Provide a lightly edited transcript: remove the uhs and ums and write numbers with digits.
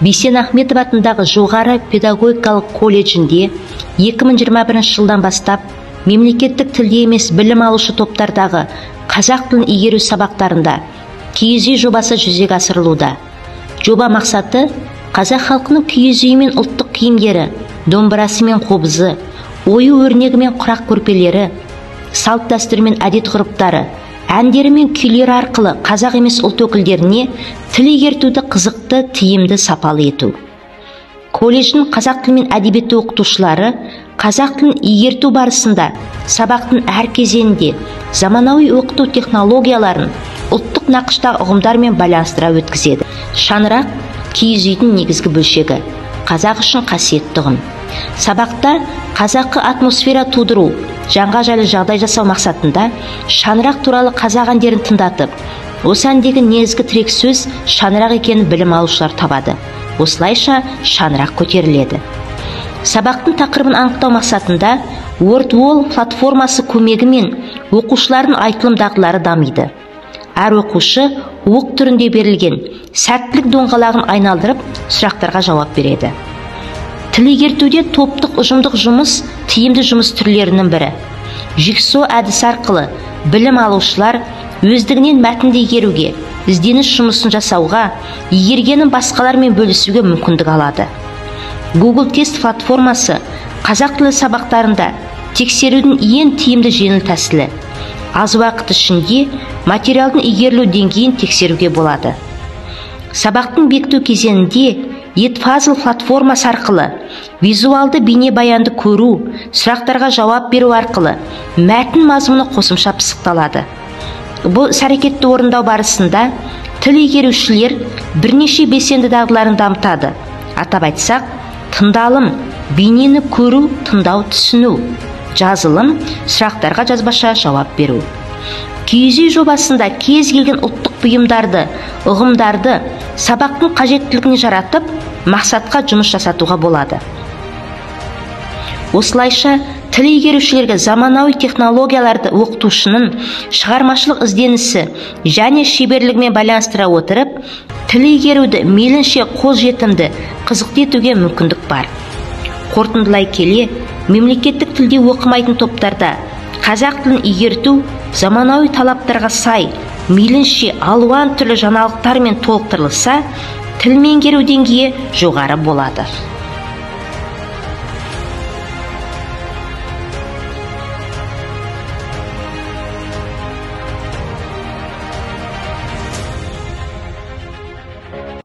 Бейсен Ахметов атындағы жоғары педагогикалық колледжінде 2021 жылдан бастап мемлекеттік тілде емес білім алушы топтардағы қазақ тілін игеру сабақтарында киіз үй жобасы жүзеге асырылуда. Жоба мақсаты қазақ халқының киіз үйі мен ұлттық киімдері, домбырасы мен қобызы, ою өрнегі мен құрақ көрпелері, салт дәстүрі мен әдет ғұрыптары, әндері мен күйлері арқылы қазақ емес ұлт өкілдеріне тіл игертуді қызықты, тиімді, сапалы ету. Колледждің қазақ тілі мен әдебиеті оқытушылары қазақ тілін игерту барысында сабақтың әр кезеңінде заманауи оқыту технологияларын ұлттық нақыштағы ұғымдармен байланыстыра өткізеді. Шаңырақ киіз үйдің негізгі бөлшегі, қазақ үшін қасиетті ұғым. Сабақта қазақы атмосфера тудыру, жанға жайлы жағдай жасау мақсатында шаңырақ туралы қазақ әндерін тыңдатып, осы әндегі негізгі тірек сөз шаңырақ екенін білім алушылар табады. Осылайша шаңырақ көтеріледі. Сабақтың тақырыбын анықтау мақсатында WordWall платформасы көмегімен оқушылардың айтылым дағдылары дамиды. Әр оқушы оқ түрінде берілген сәттілік доңғалағын айналдырып, сұрақтарға жауап береді. Тіл игертуде топтық ұжымдық жұмыс тиімді жұмыс түрлерінің бірі. Жиксо әдісі арқылы білім алушылар өздігінен мәтінді игеруге, ізденіс жұмысын жасауға, игергенін басқалармен бөлісуге мүмкіндік алады. Google Тест платформасы қазақ тілі сабақтарында тексерудің ең тиімді жеңіл тәсілі. Аз уақыт ішінде материалдың игерілу деңгейін тексеруге болады. Сабақтың бекіту кезеңінде Edpuzzle платформасы арқылы визуалды бейнебаянды көру, сұрақтарға жауап беру арқылы мәтін мазмұны қосымша пысықталады. Бұл іс-әрекетті орындау барысында тіл игерушілер бірнеше белсенді дағдыларын дамытады. Атап айтсақ, тыңдалым, бейнені көру, тыңдау, түсіну, жазылым, сұрақтарға жазбаша жауап беру. Киіз үй жобасында кез келген ұлттық бұйымдарды, ұғымдарды сабақтың қажеттілігіне жаратып, мақсатқа жұмыс жасатуға болады. Осылайша, тіл игерушілерге заманауи технологияларды оқытушының шығармашылық ізденісі және шеберлігімен байланыстыра отырып, тіл игеруді мейлінше қолжетімді, қызықты етуге мүмкіндік бар. Қорытындылай келе, мемлекеттік тілде оқымайтын топтарда қазақ тілін игерту заманауи талаптарға сай, мейлінше алуан түрлі жаңалықтармен толықтырылса, тіл меңгеру деңгейі жоғары болады.